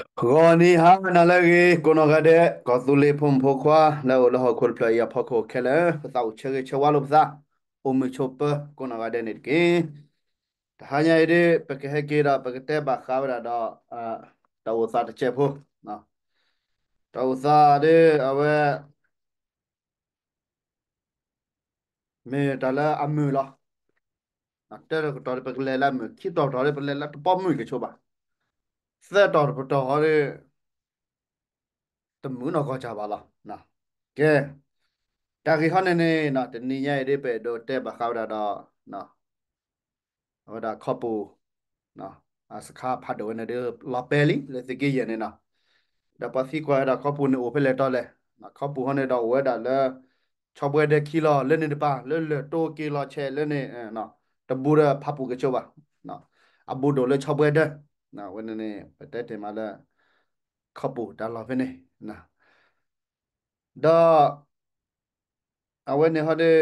ဂီၤနံၤဟါနၤလၢအဂ့ၤ ကိးနီၢ်ဂၤဒဲး ကီၢ်သူလ့ၤဖိမုၣ်ဖိခွါ လၢအအိၣ်လၢဟီၣ်ခိၣ်တဖျၢၣ်အံၤအဖီခိၣ်ခဲလၢာ် ပသးအိၣ်ဆၢဂ့ၤဆၢဝါလိာ်ပသး အိၣ်မုာ်ဆိးပၢၤ ကိးနီၢ်ဂၤဒဲးန့ၣ်တက့ၢ်. တဟါညါအံၤဒ် ပကဟဲက့ၤဒီး ပကတဲဘၣ်ဃးဝဲဒၣ်ဒီး တၢ်အိၣ်သးတစဲးဖိ, တၢ်အိၣ်သးဒ်အဝဲ မ့ၢ်တၢ်လၢအမုာ်လီၤ. တၢ်တကတီၢ်ဒီး ပကလဲၤလၢအမုာ်, ခံတီၢ်တကတီၢ်ဒီး ပလဲၤလၢတပီၢ်မုၢ်ကဆိဘၣ်, သၢတီၢ်တပတီၢ်ဟီဒီး တမုာ်နီၢ်ကီၢ်စၢ်ဘၣ်လီၤ. ကဲ, တၢ်ဂ့ၢ်ဟီန့ၣ်န့ၣ် တနံၤညါအံၤဒ် ပအဲၣ်ဒိးတဲဘၣ်ဃးဝဲဒၣ်ဒီး အဝဲဒၣ်ခီပူၤ အစခါဖးဒိၣ်ဝဲန့ၣ်ဒီး လီၤပဲာ်လံ လၢသုးက့ယဲၢ်န့ၣ်နီၤ. ဒီးပှၤသံကွၢ်ဝဲဒၣ်ခီပူၤန့ၣ်အိၣ်ဖဲလဲၣ်တီလဲၣ်, ခီပူၤဟီန့ၣ်ဒီးအိၣ်ဝဲဒၣ်လၢ ဆီဘှဲဒၢခံလီၤ လၢန့ၣ်တပၤ လၢလၢၢ်တိက့ၤလီၤဆဲးလၢန့ၣ် တဘူးဒီးဖးပူၤကဆိဘၣ်, အဘူးဒိၣ်လၢဆီဘှဲဒၢ, ဝဲန့ၣ်န့ၣ် ပတဲတ့ၢ်မးလၢ ခီပူၤတၢ်လီၢ်ဖဲန့ၣ် ဒီး အဝဲန့ၣ်ဟီဒီး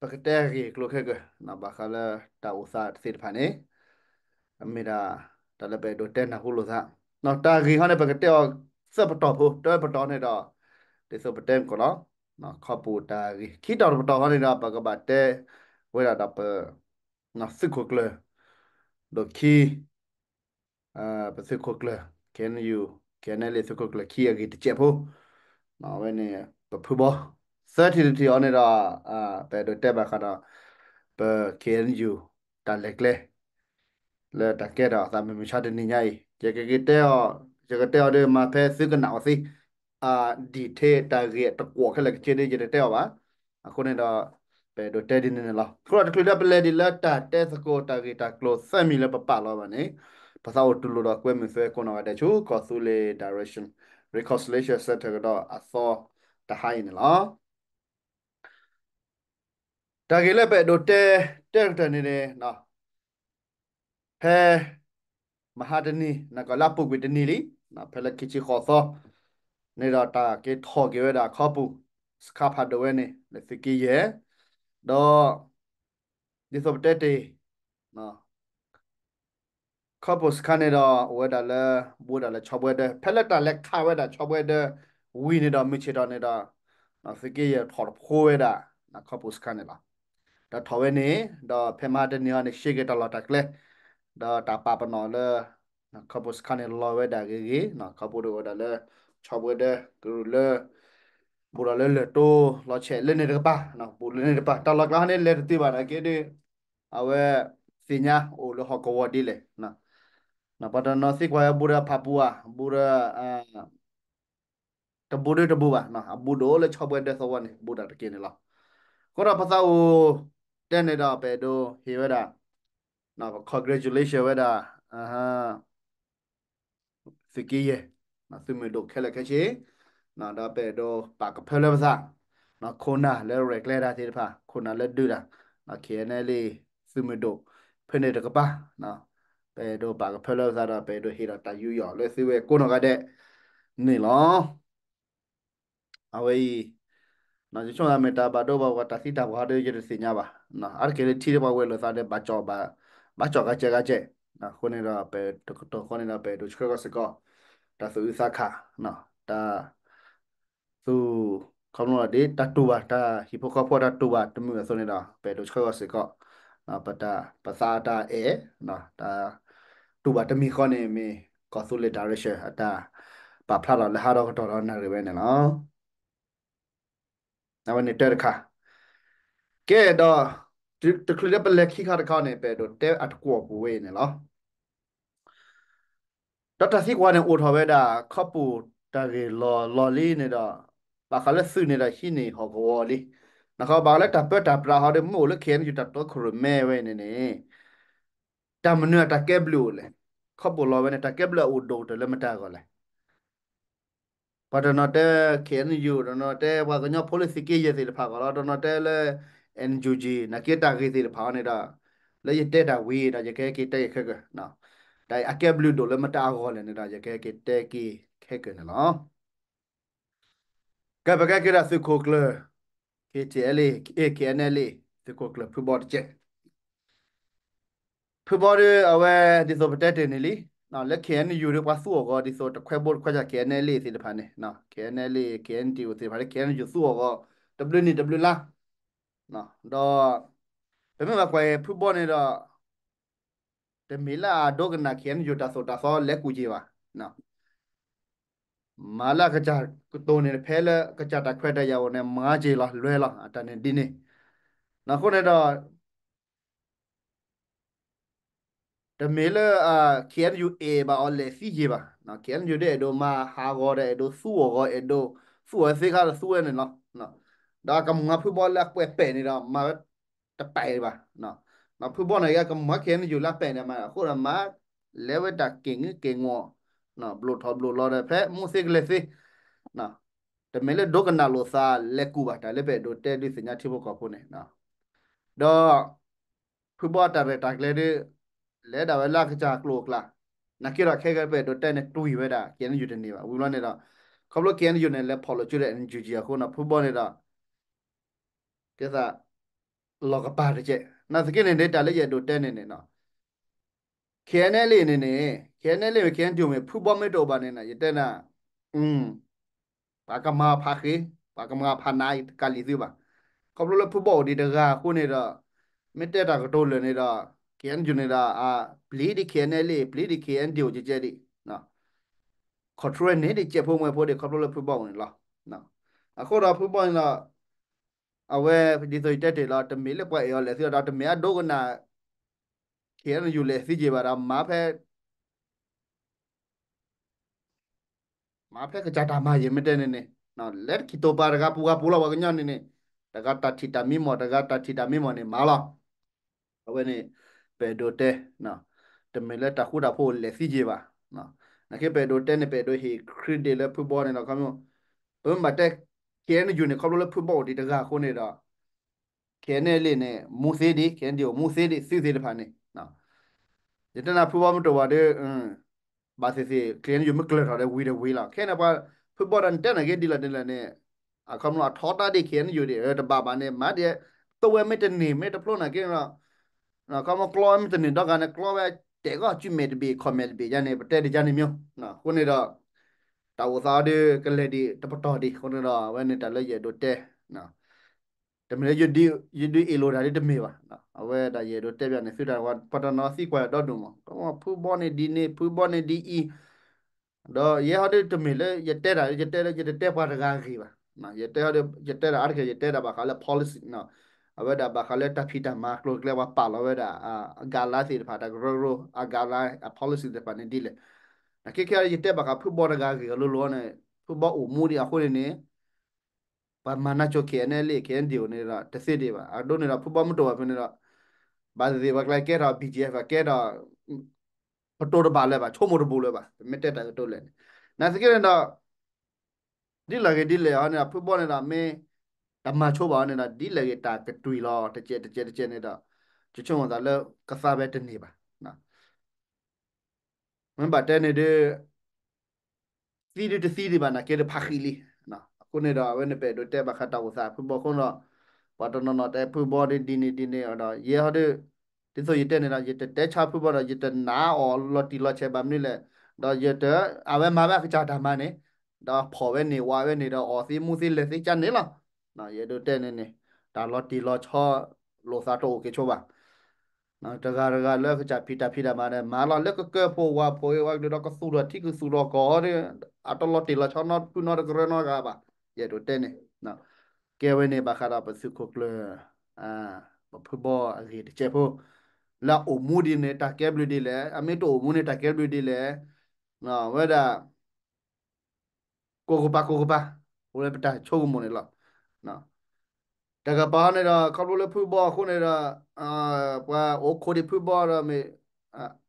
ပကတဲအဂ့ၢ်အကျိၤခဲကၢၤ ဘၣ်ဃးလၢတၢ်အိၣ်သးသ့ၣ်တဖၣ်န့ၣ် မ့ၢ်ဒၣ် တၢ်လၢပအဲၣ်ဒိးတဲနၢ်ဟူလိာ်သး, တၢ်ဂ့ၢ်ဟီန့ၣ် ပကတဲအီၤသၢပတီၢ်ဖိ, တၢပတီၢ်န့ၣ်ဒီး ဒ်သိးပတဲမုၢ်ကီးလီၤ, ခီပူၤတၢ်ဂ့ၢ်, ခံတီၢ်တပတီၢ်ဟီန့ၣ်ဒီး ပကဘၣ်တဲဝဲဒၣ်ဒီးပ သုးခိၣ်ကျၢၢ် ဒိၣ်ခံ ပသုးခိၣ်ကျၢၢ် KNU, KNLA သုးခိၣ်ကျၢၢ်ခံအဂ့ၢ်တစဲးဖိ, အဝဲန့ၣ် ပဖုဘီ သၢထံၣ်တထံၣ်အီၤန့ၣ်ဒီး ပအဲၣ်ဒိးတဲဘၣ်ဃးဒီး ပ KNU တၢ်လဲၤကျဲ လၢတၢ်ကဲထီၣ်အသးမုၢ်မဆါတနံၤညါအံၤ ယကက့ၤတဲအီၤ, ယကတဲအီၤဒီးမၤဖဲသုကနၣ်အီၤသ့, detail တၢ်ဂ့ၢ်တကွီၢ်ခဲလၢာ်ခဲဆ့ဒီး ယတတဲအီၤဘၣ်. အဃိန့ၣ်ဒီး ပအဲၣ်ဒိးတဲဒ်န့ၣ်န့ၣ်လီၤ. အဃိဒီးတချုးလၢပလဲၤဒ်လၢတၢ်တဲသကိးတၢ်ဂ့ၢ်တၢ်ကျိၤသၢမံၤလၢပပာ်လီၤဘၣ်န့ၣ်, ပသးအိၣ်တူၢ်လိာ်ဒီးကွဲမုာ်သုကိးနီၢ်ဂၤဒဲးဆူ ကီၢ်သူလ့ၤ Direction Reconciliation Centre ကဒီးအသီတဟါအံၤန့ၣ်လီၤ. တၢ်ဂ့ၢ်လၢပအဲၣ်ဒိးတဲ တဲကတၢၢ်န့ၣ်န့ၣ် ဖဲ မဟါတနံၤ နကီးလၢအပူၤကွံာ်တနံၤလံ, ဖဲလၢခံဆံဃိးသီ န့ၣ်ဒီးတၢ်က့ၤထီၣ်က့ၤဝဲဒၣ်ခီပူၤ စခါဖးဒိၣ်ဝဲန့ၣ် လၢသုးက့ယဲၢ်, ဒီး ဒ်သိးပတဲတ့ၢ် ခီပူၤစခါန့ၣ်ဒီး အိၣ်ဝဲဒၣ်လၢ ဘူးဝဲဒၣ်လၢဆီဘှဲဒၢ ဖဲလၢတၢ်လဲၤခးဝဲဒၣ်ဆီဘှဲဒၢ ဝံၤန့ၣ်ဒီး မုၢ်ဆ့ၣ်ထီၣ်န့ၣ်ဒီး သုးက့ယဲၢ်ထီၣ်တဖိဝဲဒၣ် ခီပူၤစခါန့ၣ်လီၤ. ဒီးထီၣ်ဝဲန့ၣ် ဒီးဖဲမဟါတနံၤဟီန့ၣ် ရှဲက့ၤတၢ်လီၢ်တၢ်ကျဲ ဒီးတၢ်ပာ်ပနီၣ်လၢ ခီပူၤစခါန့ၣ်လီၤဝဲဒၣ်ဂ့ၤဂ့ၤ, ခီပူၤဒ်အိၣ်ဝဲဒၣ်လၢ ဆီဘှဲဒၢ ကရူၢ်လၢ ဘူးဒီးလၢလၢၢ်တိလီၤဆဲးလၢန့ၣ်တကပၤ, ဘူးလၢန့ၣ်တကပၤ တၢ်လီၢ်ကျါဟီန့ၣ် လဲၤတတုၤဘၣ်နာ်က့ဒီး အဝဲသ့ၣ်ညါအိၣ်လၢဟီၣ်ကဝီၤဒ်လဲၣ်. ပှၤတနီၤသံကွၢ်ဝဲဘူးဒီးဖးပူၤဧါ, ဘူးဒီး တဘူးဒီးတဘူးဘၣ်, အဘူးဒိၣ်လၢဆီဘှဲဒၢသဝီန့ၣ် ဘူးဒၣ်တက့ၢ်န့ၣ်လီၤ. အဃိဒီးပသးအိၣ်တဲန့ၣ်ဒီး ပအဲၣ်ဒိးဟ့ၣ်ဝဲဒၣ် congratulation ဝဲဒၣ် သုးက့ယဲၢ် သုးမုၢ်ဒိၣ်ခဲလၢာ်ခဲဆ့, ဒီးပအဲၣ်ဒိးပာ်ကဖၢလၢပသး, ခိၣ်နၢ်လၢရဲၣ်ကျဲၤတၢ်သ့ၣ်တဖၣ်, ခိၣ်နၢ်လၢဒုးတၢ်, KNLA သုးမုၢ်ဒိၣ် ဖဲန့ၣ်တကပၤ, ပအဲၣ်ဒိးပာ်ကဖၢလၢပသးဒီး ပအဲၣ်ဒိးဟ့ၣ်ဒီးတၢ်ယူးယီၣ်လၢသုဝဲကိးနီၢ်ဂၤဒဲးန့ၣ်လီၤ. အဝဲအံၤ ယဆိကမိၣ်မ့ၢ်တၢ်ဘၣ်ဒိဘၣ်ထံး တၢ်သံတၢ်ပှၢ်ဒီး ယတသ့ၣ်ညါဘၣ်. အါတက့ၢ်လၢထံၣ်ပှၤဝဲလိာ်သးဒီး ဘၣ်ကၠီၣ်ဂၤကဲဂၤကဲး, အဃိန့ၣ်ဒီး ပတကတီၢ်ဃီန့ၣ်ဒီး ပအဲၣ်ဒိးဆှၢဃီၤစ့ၢ်ကီး တၢ်သူၣ်အုးသးခး, တၢ် သူၣ် ခီဖျိဒ်တၢ်တူၢ်ဘၣ် တၢ်ဟံၣ်ဖိဃီဖိတၢ်တူၢ်ဘၣ်တမုာ်အသိးန့ၣ်ဒီး ပအဲၣ်ဒိးဆှၢဃီၤစ့ၢ်ကီး ပသးအတၢ်အဲၣ်, တၢ်တူၢ်ဘၣ်တမံၤဃီန့ၣ် မ့ၢ်ကီၢ်သူလ့ၤ Direction အတၢ်ပာ်ဖျါထီၣ်လၢဟးထီၣ်ကတီၢ်ဒီးနၣ်ရံၣ်ဝဲန့ၣ်လီၤ. အဝဲန့ၣ်တၢတခါ, ကဲဒီး တချုးလၢပလဲၤခံခါတခါန့ၣ် ပအဲၣ်ဒိးတဲအတကွီၢ်ပူၤဝဲအံၤန့ၣ်လီၤ. ဒီးတၢ်သံကွၢ်န့ၣ်အိၣ်ထီၣ်ဝဲဒၣ် ခီပူၤတၢ်ဂ့ၢ်လီၤလီၤလံန့ၣ်ဒီး ဘၣ်ဃးလၢသုးန့ၣ်ဒီး ဟံးန့ၢ်ဟီၣ်ကဝီၤလံ. နခီဘၣ်ဃးလၢတၢ်ပၢတၢ်ပြးဟီဒီး မ့ၢ်အိၣ်လၢ KNU တၢ်တိခိၣ်ရိၣ်မဲဝဲအံၤန့ၣ်န့ၣ် တၢ်မနုၤအတၢ်ကဲဘျုးအိၣ်လဲၣ်. ခီပူၤလီၤဝဲန့ၣ် တၢ်ကဲဘျုးအအိၣ်ဒိၣ်ကတၢၢ်လၢမတၤအဂီၢ်လဲၣ်. ပှၤတနီၤတဲ KNU, တနီၤတဲပှၤကညီဖိလၢသုးက့ယဲၢ်သ့ၣ်တဖၣ်အဂီၢ်လီၤ, တနီၤတဲလၢ NUG နာ်က့တၢ်ဂ့ၢ်သ့ၣ်တဖၣ်အီၤန့ၣ်ဒီး လၢယတဲတၢ်ဝံၤဒီး ယကဟဲက့ၤတဲက့ၤခဲကၢၢ်, တၢ်အကဲဘျုးဒိၣ်လၢမတၤအဂီၢ်လဲၣ်န့ၣ်ဒီး ယကဟဲက့ၤတဲက့ၤခဲကၢၢ်န့ၣ်လီၤ. ကဲပကဲက့ၤဒီးသုးခိၣ်ကျၢၢ် KTLA, KNLA သုးခိၣ်ကျၢၢ်ဖုဘီတကဲး ဖုဘီဒီးအဝဲ ဒ်သိးပတဲတ့ၢ်န့ၣ်လံ လၢ K N U ဒီးပှၤသူအီၤဂီၤ ဒ်သိးတခွဲဘိတခွဲဆၢ K N L A သ့ၣ်တဖၣ်န့ၣ် K N L A K N D O သ့ၣ်တဖၣ်လၢ K N U သူအီၤဂီၤ တဘျုးနံၣ်တဘျုးလါ ဒီး ပမ့ၢ်ဘၣ်ကွၢ်ဖုဘီန့ၣ်ဒီး တမ့ၢ်လၢအဒိကနၣ် K N U တၢ်သိၣ်တၢ်သီလဲၤကူၣ်က့ၤဘၣ် မၤလၢအကစၢ်ကတိၤန့ၣ် ဖဲလၢကစၢ်တၢ်ခွဲးတၢ်ယာ်အိၣ်န့ၣ် မၤက့ၤလီၤလွဲလီၤ အတၢ်န့ၣ်ဒ်န့ၣ် အဃိန့ၣ်ဒီး တမ့ၢ်လၢ K N U အဲၣ်ဘၣ်အီၤလဲၤသံက့ၤဘၣ် K N U ဒီးအဲၣ်ဒိးမၤဟးဂီၤဒီးအဲၣ်ဒိးသူအီၤဂီၤ အဲၣ်ဒိးသူအီၤသ့ခါဒီးသူဝဲန့ၣ်လီၤ ဒီးအကမၤဖုဘီလၢအကွဲးပဲာ်န့ၣ်ဒီး မၤဝဲတပဲာ်ဘၣ် ဖုဘီန့ၣ်ကမၤ K N U လၢအပဲာ်န့ၣ်မး အဃိဒီးမၤ လဲၤဝဲတၢ်က့ၤငုက့ၤငီၢ် ဘျိးထီၣ်ဘျိးလီၤဒီး ဖဲမူသ့ကလဲၤသ့ တမ့ၢ်လၢဒိကနၣ်လိာ်သးလဲၤကူၣ်ဘၣ် တၢ်လၢပအဲၣ်ဒိးတဲဒုးသ့ၣ်ညါထံဖိကီၢ်ဖိန့ၣ် ဒီး ဖုဘီတၢ်ရဲၣ်တၢ်ကျဲၤဒီး လဲၤဒၣ်ဝဲလၢအကစၢ်ကျိာ်အကျါ နာ်က့ဒီးခဲကဲပအဲၣ်ဒိးတဲန့ၣ် တွံၢ်ဝဲဒၣ် K N U တန့ၢ်ဘၣ် ဝံၤဘျီန့ၣ်ဒီး ခီဖျိ K N U န့ၣ် လဲၤဖီၣ်လိာ်စုဒီး N U G အဃိန့ၣ် ဖုဘီန့ၣ်ဒီး ကဲသး လီၤကပၤတကဲး နာ်သက့န့ၣ် တၢ်လၢယအဲၣ်ဒိးတဲန့ၣ်န့ၣ် K N L A န့ၣ်န့ၣ် K N L A မ့ၢ် K N D O မ့ၢ် ဖုဘီမ့ၢ်တအိၣ်ဘၣ်န့ၣ် ယတဲနၤ ပှၤကမၤဖးဃ့ ပှၤကမၤဖးနး တကးလံာ်သုဘၣ်. ခီဖျိလၢဖုဘီအိၣ်ဒံးတဂၤအဃိန့ၣ်ဒီး မ့ၢ်တဲတၢ်ကတိၤလၢာ်န့ၣ်ဒီး K N U န့ၣ်ဒီး ပျံၤဒံး K N L A ပျံၤဒံး K N D O ကဲကဲဒံး control န့ၢ်ဒံး ကဲဖိမွဲဖိဒံး ခီဖျိလၢဖုဘီအိၣ်န့ၣ်လီၤ. အဃိဒီးဖုဘီန့ၣ်ဒီး အဝဲဒ်သိးယတဲတ့ၢ်လီၤ တမ့ၢ်လၢပှၤအဲၣ်အီၤလဲၤသံဒီး တမ့ၢ်အဒိကနၣ် K N U လဲၤသံက့ၤဘၣ်ဒီး မၤဖဲ မၤဖဲကစၢ်တၢ်မၤယံာ်မ့ၢ်တဲန့ၣ်န့ၣ် လဲၤတခံတိာ်ပာ်တဂၤပူၤဂၤပူၤလီၤ ပှၤကညီန့ၣ်န့ၣ် တဂၤတၢ်ထံၣ်တၢ်မံမီၢ် တဂၤတၢ်ထံၣ်တၢ်မံမီၢ်န့ၣ် မၤလီၤ. အဝဲန့ၣ် ပအဲၣ်ဒိးတဲ တမ့ၢ်လၢတၢ်ဃူတၢ်ဖိးလဲၤသံက့ၤဘၣ်. နာ်က့ပအဲၣ်ဒိးတဲန့ၣ် ပအဲၣ်ဒိးဟ့ၣ် credit လၢဖုဘီန့ၣ်ဒီး ခီ ပမ့ၢ်ဘၣ်တဲ K N U န့ၣ် ခီဖျိလၢဖုဘီအိၣ်ဒံးတဂၤအဃိန့ၣ်ဒီး K N L A န့ၣ် မူသ့ဒံး K N D O မူသ့ဒံး သုသ့ၣ်တဖၣ်န့ၣ် ယတဲနၤဖုဘီမ့ၢ်တအိၣ်ဘၣ်ဒီး ဘၣ်သ့ၣ်သ့ၣ် K N U မ့ၢ်ကျၢၤထီၣ်ဒီးဝံၤဒီးဝံၤလီၤ. ခဲန့ၣ်ပှၤ ဖုဘီဒီးနတဲနၤက့ဒ်လဲၣ်ဒ်လဲၣ်န့ၣ် အခီပညီအထီဒါဒံး K N U ဒံး တဘၣ်ဘၣ်န့ၣ် မၤဒံး သိဝဲမ့ၢ်တန့ၢ်မ့ၢ်တဖျိနာ်က့ဒီး ခီမီကျီမ့ၢ်တန့ၢ်ဒီဂၤန့ၣ် ကျီဝဲတဲာ်ဂီၢ် ကုမဲာ်တဘ့ၣ်ခီၣ်မဲာ်တဘ့ၣ်ယါန့ၣ် ပတဲဒံးယါန့ၣ်မ့ၢ် အဃိန့ၣ်ဒီး တၢ်အိၣ်သးအီၤဒီးကလဲၤဒံးတပတီၢ်ဒံး အဃိန့ၣ်ဒီး အဝဲန့ၣ်တၢ်လၢယအဲၣ်ဒိးတဲ တမ့ၢ်လၢ ယဒုးအ့ၣ်လိာ်တၢ်ဒ်တမ့ၢ်ဘၣ်. အဝဲဒၣ်ယအဲၣ်ဒိးတဲဘၣ်န့ၣ် သုတၢ်ဝဲ ပှၤတနီၤသံကွၢ်ဒီဒိၣ်မး ဖုဘီန့ၣ်ဒ်န့ၣ် ဖုဘီန့ၣ်ဒ်အံၤ ဒီးယဲဟီဒ်တမ့ၢ်လၢယတဲတၢ် ယတဲလၢယတတဲပှၤတဂၤအဂ့ၢ်ဘၣ်. ယတဲဟီဒ် ယတဲတၢ်အါတက့ၢ် ယတဲတၢ်ဘၣ်ဃးလၢ policy အဝဲဒၣ်ဘၣ်ဃးလၢတၢ်ဖံးတၢ်မၤကျိၤကျဲပှၤပာ်လီၤဝဲဒၣ် အကၤလါသ့ၣ်တဖၣ် တၢ်ကရၢကရိ အကၤလါ အ policy သ့ၣ်တဖၣ်န့ၣ်ဒ်လဲၣ်. နာ်က့ခဲအံၤယတဲဘၣ်ဃးဖုဘီတဂၤအဂ့ၢ်အလိၤလိၤန့ၣ် ဖုဘီအိၣ်မူဒံးအဃိန့ၣ်န့ၣ် ပှၤမၤနၢၤကၠိ K N L A K N D O န့ၣ်ဒီး တသ့ဒံးဘၣ်. အဒိန့ၣ်ဒီး ဖုဘီမ့ၢ်တအိၣ်ဘၣ်ဖဲန့ၣ်ဒီး ဘၣ်သ့ၣ်သ့ၣ်ပှၤကျဲကဲထီၣ် B G F ကဲထီၣ် ပတိၤတဘၣ်လၢၤဘၣ် ဆိကမိၣ်တဘူးလၢၤဘၣ် ပမ့ၢ်တဲတၢ်ကတိၤလဲၣ်န့ၣ် နာ်သက့န့ၣ်ဒီး ဒ်လဲၣ်ဂ့ၤဒ်လဲၣ်အီၤန့ၣ်ဒီး ဖုဘီန့ၣ်ဒီး မ့ၢ်တမၤဆိဘၣ်အီၤန့ၣ်ဒီး ဒ်လဲၣ်ဂ့ၤတၢ်ကတွံၢ်လီၤ တကဲးတကဲးတကဲးန့ၣ်ဒီး ယဆိကမိၣ်သးလၢကသါဝဲတန့ၢ်ဘၣ်. မ့ၢ်ဘၣ်တဲန့ၣ်ဒီး သံဒုးတသံဒံးဘၣ်နာ်က့ဒီးဖးဃံလံ. အဃိန့ၣ်ဒီး အဝဲန့ၣ်ပအဲၣ်ဒိးတဲဘၣ်ဃးတၢ်အိၣ်သးဖုဘီအဃိဒီး ပှၤတနီၤနီၤတဲဖုဘီဒ်န့ၣ်ဒ်န့ၣ်ဒီး ယဲဟီဒီး ဒ်သိးယတဲန့ၣ်ဒီး ယတတဲဆါဖုဘီဒီး ယတနာ်အီၤလီၤတံၢ်လီၤဆဲးဘၣ်မနုၤလဲၣ်. ဒီးယတ အဝဲမၤဝဲအကစၢ်တၢ်မၤန့ၣ် ဒီးဖီၣ်ဝဲန့ၣ် ဝးဝဲန့ၣ်ဒီး အီၣ်သ့မူသ့လဲၤသ့ကန့ၣ်လီၤ. ယအဲၣ်ဒိးတဲန့ၣ်န့ၣ် တၢ်လီၤတံၢ်လီၤဆဲးလိာ်သးတအိၣ်က့ၤဆိဘၣ်. တဂၤတဂၤလၢကစၢ်ဖံးတၢ်ဖံးတၢ်မၤန့ၣ် မၤလီၤလၢကကၢဖိဝးဖိအဝဲကလုာ်ဒီးကသူၣ်ထီၣ်ထံကသူၣ်ထီၣ်ကီၢ်ဒီး အတလီၤတံၢ်လီၤဆဲးနီတဖုနီတကရၢနီတဂၤဘၣ်. ယအဲၣ်ဒိးတဲန့ၣ် ကဲဝဲန့ၣ်ဘၣ်ဃးဒီးပသုးခိၣ်ကျၢၢ် ပဖုဘီအဂ့ၢ်တကဲးဖိ လၢအအိၣ်မူဒ်န့ၣ် တၢ်ကဲဘျုးဒ်လဲၣ်, အမ့ၢ်တအိၣ်မူန့ၣ် တၢ်ကဲဘျုးဒ်လဲၣ်, ဝဲဒၣ် ကိးကပၤကိးကပၤ အိၣ်လၢပတၢ်ဆိကမိၣ်န့ၣ်လီၤ. တကပၤန့ၣ်ဒီး ခီဖျိလၢဖုဘီအဃိန့ၣ်ဒီး ပှၤအိၣ်ခိးဒံးဖုဘီဒီးမ့ၢ်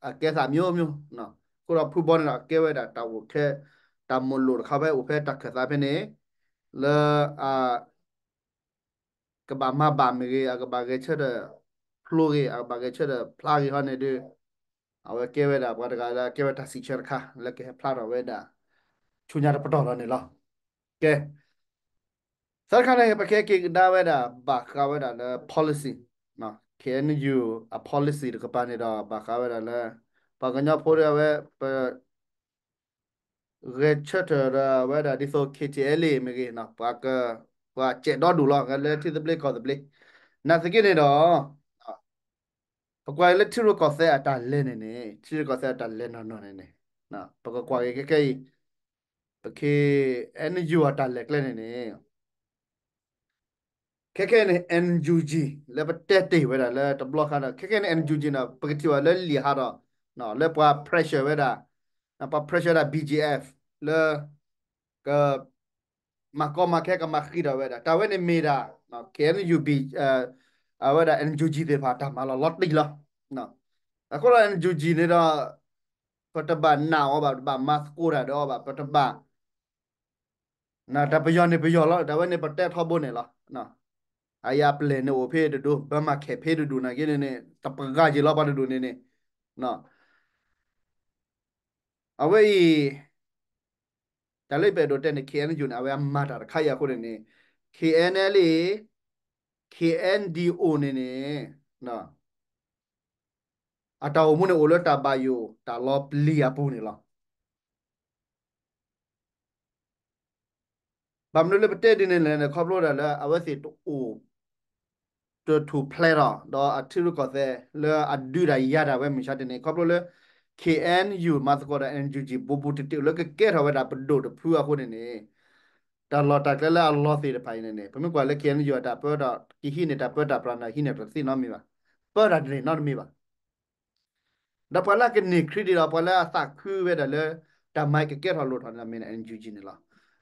အကဲသးမျိုးမျိုး အဃိဒီးဖုဘီန့ၣ်ဒီး အကဲဝဲဒၣ်တၢ်အိၣ်ခဲ တၢ်မိၣ်လိာ်တခါဖဲအိၣ်ဖဲတၢ်ခၢၣ်သးဖဲန့ၣ် လၢ ကဘၣ်မၤဘၣ်မ့ၢ်ဂ့ၤ အကဘၣ်ဂဲၤဆၢထၢၣ်ဖျိဂ့ၤ အကဘၣ်ဂဲၤဆၢထၢၣ်ဖျါဂ့ၤဟီန့ၣ်ဒီး အဝဲကဲဝဲဒၣ်ပှၤတဂၤလၢကဲဝဲတၢ်စံးဆၢတခါ လၢကဟဲဖျါထီၣ်ဝဲဒၣ် ဆူညါတပတီၢ်လီၤန့ၣ်လီၤ. ကဲ သၢခါန့ၣ် ပကဟဲက့ၤကဒါဝဲဒၣ် ဘၣ်ဃးဝဲဒၣ်လၢ policy, K N U အ policy တကပၤန့ၣ်ဒီး ဘၣ်ဃးဝဲဒၣ်လၢ ပှၤကညီဖိဒီးအဝဲ ပ ဂဲၤဆၢထၢၣ်ဒီးဝဲဒၣ်ဒ်သိး K T L A မ့ၢ်ဂ့ၤ, ပှၤစဲးဒီဒူၣ်လီၤ လၢထံသဘျ့ကီၢ်သဘျ့, နာ်သက့န့ၣ်ဒီး ပကွၢ်လၢထံရူၢ်ကီၢ်သဲးအတၢ်လဲၤန့ၣ်န့ၣ်, ထံရူၢ်ကီၢ်သဲးအတၢ်လဲၤနီၢ်နီၢ်န့ၣ်န့ၣ်, ပကကွၢ်က့ၤခဲခဲအံၤ, ပ K N U အတၢ်လဲၤကျဲန့ၣ်န့ၣ် ခဲခဲန့ၣ် N U G လၢပတဲတ့ၢ်ဝဲဒၣ်လၢတဘျီဃီဒီး ခဲခဲန့ၣ် N U G န့ၣ် ပကထံၣ်ဘၣ်လၢလံာ်ဟးဒီး လၢပှၤ pressure ဝဲဒၣ်, ပှၤ pressure ဝဲဒၣ် B G F လၢ က မၤကီမၤခဲကမၤဃံးထီၣ်ဝဲဒၣ် တၢ်ဝဲန့ၣ်မ့ၢ်ဒၣ် K N U B အဝဲဒၣ် N U G သ့ၣ်တဖၣ်တၢ်မၤလီၤလီၤတံၢ်လီၤ. အဃိဒီး N U G န့ၣ်ဒီး ပတဘၣ်နာ်အီၤဘၣ်, ပတဘၣ်မၤသကိးတၢ်ဒီးအီၤဘၣ်, ပတဘၣ် တၢ်ပယီၤန့ၣ်ပယီၤလီၤ, တၢ်ဝဲန့ၣ်ပတဲထီဘိန့ၣ်လီၤ. အယၤပျဲၢ်န့ၣ်အိၣ်ဖဲတဒူၣ်, ဘၢမၤခဲးဖဲတဒူၣ်နာ်က့န့ၣ်န့ၣ် တပှၤဂၤက့ၤလီၤပှၤတဒူၣ်န့ၣ်န့ၣ်, အဝဲအံၤ တၢ်လၢပအဲၣ်ဒိးတဲန့ၣ် K N U န့ၣ် အဝဲအမၤတၢ်တခါအံၤအဃိန့ၣ်န့ၣ် K N L A, K N D O န့ၣ်န့ၣ် အတၢ်အိၣ်မူန့ၣ်အိၣ်လၢတၢ်ဘၣ်ယိၣ်တၢ်လီၤပျံၤအပူၤန့ၣ်လီၤ. ဘၣ်မနုၤလၢပတဲဒ်န့ၣ်လဲၣ်န့ၣ် ခီဖျိဒၣ်လၢအဝဲသ့ၣ်တအိၣ် တထူၣ်ဖျဲးထီၣ် ဒီးအထံရူၢ်ကီၢ်သဲးလၢအဒုးတၢ်ယၤတၢ်ဝဲမုၢ်ဆါတနံၤ ခီဖျိလၢ K N U မၤသကိးဒီး N U G ဘူးဘူးတံၢ်တံၢ်လၢကကဲထီၣ်ဝဲဒၣ်ပဒိၣ်တဖုအဃိန့ၣ်န့ၣ် တၢ်လီၢ်တၢ်ကျဲလၢအလီၤသ့ၣ်တဖၣ်အံၤန့ၣ်န့ၣ် ပမ့ၢ်ကွၢ်လၢ K N U အတၢ်ပၢဒီး ကဟံးန့ၢ်တၢ်ပၢတၢ်ပြးန့ၣ် ဟံးန့ၢ်တသ့နီတမံၤဘၣ်, ပၢတၢ်တန့ၢ်နီတမံၤဘၣ်. ဒီးပှၤလၢအကန့ၢ် credit ဒီးပှၤလၢအသးခုဝဲဒၣ်လၢ တၢ်မၤကကဲထီၣ်လိၣ်ထီၣ်န့ၣ် မ့ၢ်ဒၣ် N U G န့ၣ်လီၤ.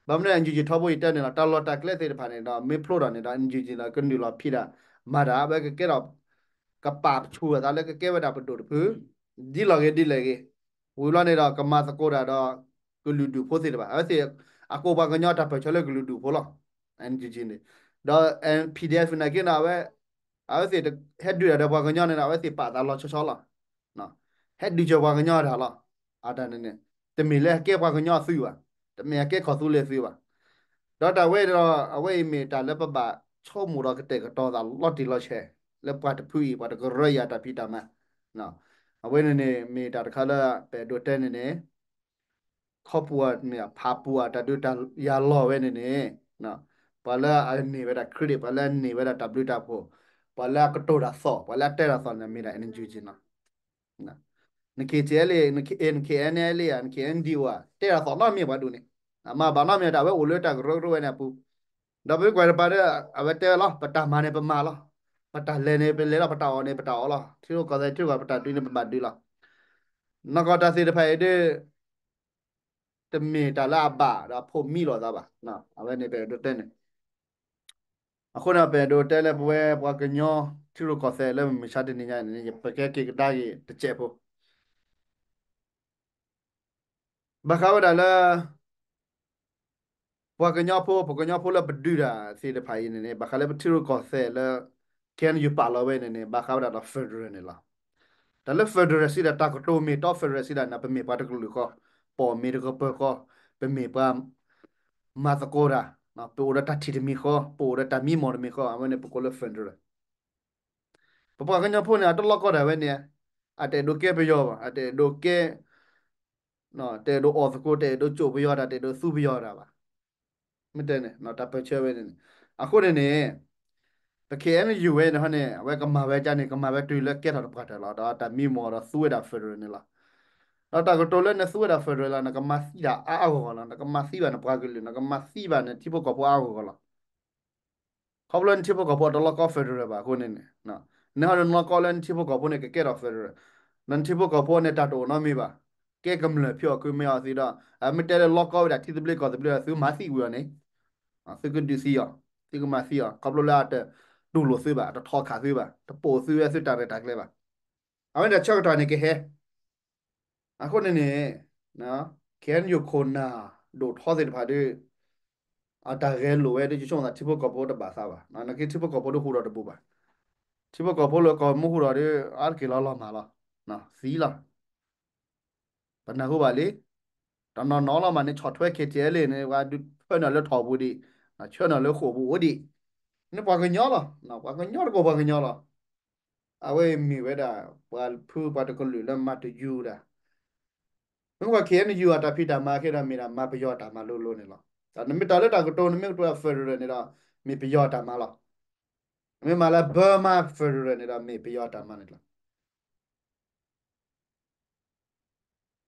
ဘၣ်မနုၤ N U G ထီဘိယတဲန့ၣ်လီၤ တၢ်လီၢ်တၢ်ကျဲသ့ၣ်တဖၣ်န့ၣ်ဒီး မ့ၢ်ဖျိထီၣ်န့ၣ်ဒီး N U G န့ၣ်လီၤ ကနုာ်လီၤဖံးဒၣ် မၤတၢ်ဝဲကကဲထီၣ် ကပာ်ဆူၣ်အသးလၢကကဲဝဲဒၣ်ပဒိၣ်တဖု ဒ်လဲၣ်ဂ့ၤဒ်လဲၣ်ဂ့ၤ, ဝံၤလီၤန့ၣ်ဒီး ကမၤသကိးတၢ်ဒီး ကလုာ်ဒူၣ်ဖိသ့ၣ်တဖၣ် အဝဲသ့ၣ် အကိးပှၤကညီတၢ်ပၢၢ်ဆၢလၢကလုာ်ဒူၣ်ဖိလီၤ. N U G န့ၣ် ဒီး P D F နာ်က့န့ၣ် အဝဲ အဝဲသ့ၣ်ဟဲဒုးတၢ်ဒီးပှၤကညီန့ၣ်ဒီး အဝဲသ့ၣ်ပာ်သးလီၤဆီဆီလီၤ. ဟဲဒုးစၢၤပှၤကညီတၢ်လီၤ. အတၢ်န့ၣ်န့ၣ် တမ့ၢ်လၢအကဲပှၤကညီအသုးဘၣ်, တမ့ၢ်အကဲကီၢ်သူလ့ၤသုးဘၣ်. ဒီးတၢ်ဝဲဒီး အဝဲအံၤမ့ၢ်တၢ်လၢပဘၣ်ဆိကမိၣ်ဒီးကတဲာ်ကတီၤသးလီၤတံၢ်လီၤဆဲး လၢပှၤတဖုအံၤ ပှၤတကရၢအံၤအတၢ်ဖံးတၢ်မၤ အဝဲန့ၣ်န့ၣ် မ့ၢ်တၢ်တခါလၢပအဲၣ်ဒိးတဲန့ၣ်န့ၣ် ခီပူၤမ့ၢ်ဖးပူၤအတၢ်ဒုးတၢ်ယၤလီၤဝဲန့ၣ်န့ၣ် ပှၤလၢအန့ၢ်ဝဲဒၣ် credit ပှၤလၢအန့ၢ်ဝဲဒၣ်တၢ်ဘျုးတၢ်ဖှိၣ် ပှၤလၢအကတိၤတၢ်သီၣ် ပှၤလၢအတဲတၢ်သီၣ်န့ၣ် မ့ၢ်ဒၣ် N U G နီၤ န K T L A န K N L A ဧါ န K N D O ဧါ တဲတၢ်သီၣ်နီတမံၤပှၤဒိၣ်န့ၣ် အမၤဘၣ်နီတမံၤ တၢ်ဝဲအိၣ်လၢတၢ်ကရၢကရိဝဲန့ၣ်အပူၤ ဒီးပမ့ၢ်ကွၢ်တပၤဒီး အဝဲတဲဝဲလီၤ ပတၢ်မၤန့ၣ်ပမၤလီၤ ပတၢ်လဲၤန့ၣ်ပလဲၤလီၤ ပတၢ်အီၣ်န့ၣ်ပတၢ်အီၣ်လီၤ ထံရူၢ်ကီၢ်သဲးထံရူၢ်ကီၢ် ပတၢ်ဒုးန့ၣ်ပဘၣ်ဒုးလီၤ နီၢ်ကီၢ်တၢ်သ့ၣ်တဖၣ်အံၤဒီး တမ့ၢ်တၢ်လၢအဘၣ်ဒီးအဖိးမံလိာ်သးဘၣ် အဝဲန့ၣ်ပအဲၣ်ဒိးတဲန့ၣ် အဃိန့ၣ် ပအဲၣ်ဒိးတဲလၢပဝဲပှၤကညီထံရူၢ်ကီၢ်သဲးလၢမုၢ်မဆါတနံၤညါန့ၣ် ပကဲက့ၤကဒါက့ၤတစဲးဖိ ဘၣ်ဃးဝဲဒၣ်လၢ ပှၤကညီဖိ ပှၤကညီဖိလၢပဒုးတၢ်သ့ၣ်တဖၣ်အံၤန့ၣ်န့ၣ် ဘၣ်ဃးလၢပထံရူၢ်ကီၢ်သဲးလၢ K N U ပာ်လီၤဝဲန့ၣ်န့ၣ် ဘၣ်ဃးဝဲဒၣ်ဒီး federal န့ၣ်လီၤ. တၢ်လၢ federal စံးဒၣ် တၢ်ကတိၤမ့ၢ်တီ federal စံးဒၣ်န့ၣ် ပမ့ၢ်ပှၤတကလုာ်ဃီ, ပအီၣ်မ့ၤတကပၢၤဃီ, ပမ့ၢ်ပှၤ မၤသကိးတၢ်, ပအိၣ်ဒီးတၢ်ထံၣ်တမံၤဃီ, ပအိၣ်ဒီးတၢ်မံမီၢ်တမံၤဃီ, အဝဲန့ၣ်ပကိးလၢ federal ပပှၤကညီဖိန့ၣ် အတလီၢ်ကီတၢ်ဝဲန့ၣ်, အတအဲၣ်ဒိးကဲပယီၤဘၣ်, အတအဲၣ်ဒိးကဲ, တအဲၣ်ဒိးအီၣ်သကိး, တအဲၣ်ဒိးကၠိၣ်ပယီၤတၢ်, တအဲၣ်ဒိးသူပယီၤတၢ်ဘၣ်. မ့ၢ်တဲန့ၣ် တၢ်ပၢၢ်ဆၢဝဲန့ၣ်န့ၣ်, အဃိန့ၣ်န့ၣ်, ပ K N U ဝဲန့ၣ်ဟီန့ၣ် အဝဲကမၤဝဲကန့ၣ် ကမၤဝဲတုၤလၢကဲထီၣ်တပှၢ်တၢၢ်လီၤ. ဒီးတၢ်မံမီၢ်ဒီးသူဝဲဒၣ် federal န့ၣ်လီၤ. ဒီးတၢ်ကတိၤလၢနသူဝဲဒၣ် federal လီၤ, နကမၤသံတၢ်အါအါဂီၢ်ဂီၢ်လီၤ. နကမၤသံဘၣ်နပှၤကလုာ်, နကမၤသံဘၣ်နထံဖိကီၢ်ဖိအါအါဂီၢ်ဂီၢ်လီၤ. ခီဖျိနထံဖိကီၢ်ဖိအတလီၢ်ကီ federal ဘၣ်အဃိန့ၣ်န့ၣ်, နဟီန့ၣ်နလီၢ်ကီလၢနထံဖိကီၢ်ဖိန့ၣ် ကကဲထီၣ် federal, ဒီးနထံဖိကီၢ်ဖိန့ၣ် တၢ်တအိၣ်နီတမံၤဘၣ်, ကဲကမျၢၢ်ဖံးအီၣ်ကုမ့ၢ်အီၣ်သံဒီး, အမ့ၢ်တဲလၢလီၢ်ကီဝဲဒၣ်ထံသဘျ့ကီၢ်သဘျ့ဒီး သုမၤသံဝံၤအီၤန့ၣ်, သုကဒုးသံအီၤ, သုကမၤသံအီၤ, ခီဖျိလၢအတတူၢ်လိာ်သုဘၣ်, အတထီၣ်ခးသုဘၣ်, တပိာ်သုဝဲသုတၢ်ရဲၣ်တၢ်ကျဲၤဘၣ်. အဝဲန့ၣ်ဆၢကတီၢ်န့ၣ်ကဟဲ အဃိန့ၣ်န့ၣ်, K N U ခိၣ်နၢ်ဒိၣ်ထီသ့ၣ်တဖၣ်ဒီး, အတၢ်ဂဲၤလိာ်ဝဲဒီး ယဆိကမိၣ်သးထံဖိကီၢ်ဖိတဘၣ်သးဘၣ်, နက့ထံဖိကီၢ်ဖိဒီးဟူးထီၣ်တဘူးဘၣ်. ထံဖိကီၢ်ဖိလၢကီၢ်မူဟူးထီၣ်ဒီး အါတက့ၢ်လီၤလီၤမၢ်လီၤ, သံလီၤ. ပနၢ်ဟူဘၣ်လံ, တနီၤနီၤလီၤမၢ်န့ၣ် ဆီၣ်ထွဲ K T L A န့ၣ် ပှၤဒုးဖၢနုာ်လၢထီၣ်ပူၤဒံး, ဆှၢနုာ်လၢဃိာ်ပူၤအိၣ်ဒံး, န့ၣ်ပှၤကညီလီၤ, ပှၤကညီတကိးပှၤကညီလီၤ. အဝဲမ့ၢ်ဝဲဒၣ် ပှၤဖုပှၤတကလုာ်လၢမၤတယူၤတၢ်, မ့ၢ်ပှၤ K N U အတၢ်ဖံးတၢ်မၤခဲဒီးမ့ၢ်ဒၣ်မၤပယီၤတၢ်မၤလိၤလိၤန့ၣ်လီၤ. နမ့ၢ်တၢ်လၢတၢ်ကတိၤ နမ့ၢ်ကတိၤ federal န့ၣ်ဒီး မ့ၢ်ပယီၤတၢ်မၤလီၤ. နမ့ၢ်မၤလၢ Burma federal န့ၣ်ဒီး မ့ၢ်ပယီၤတၢ်မၤန့ၣ်လီၤ.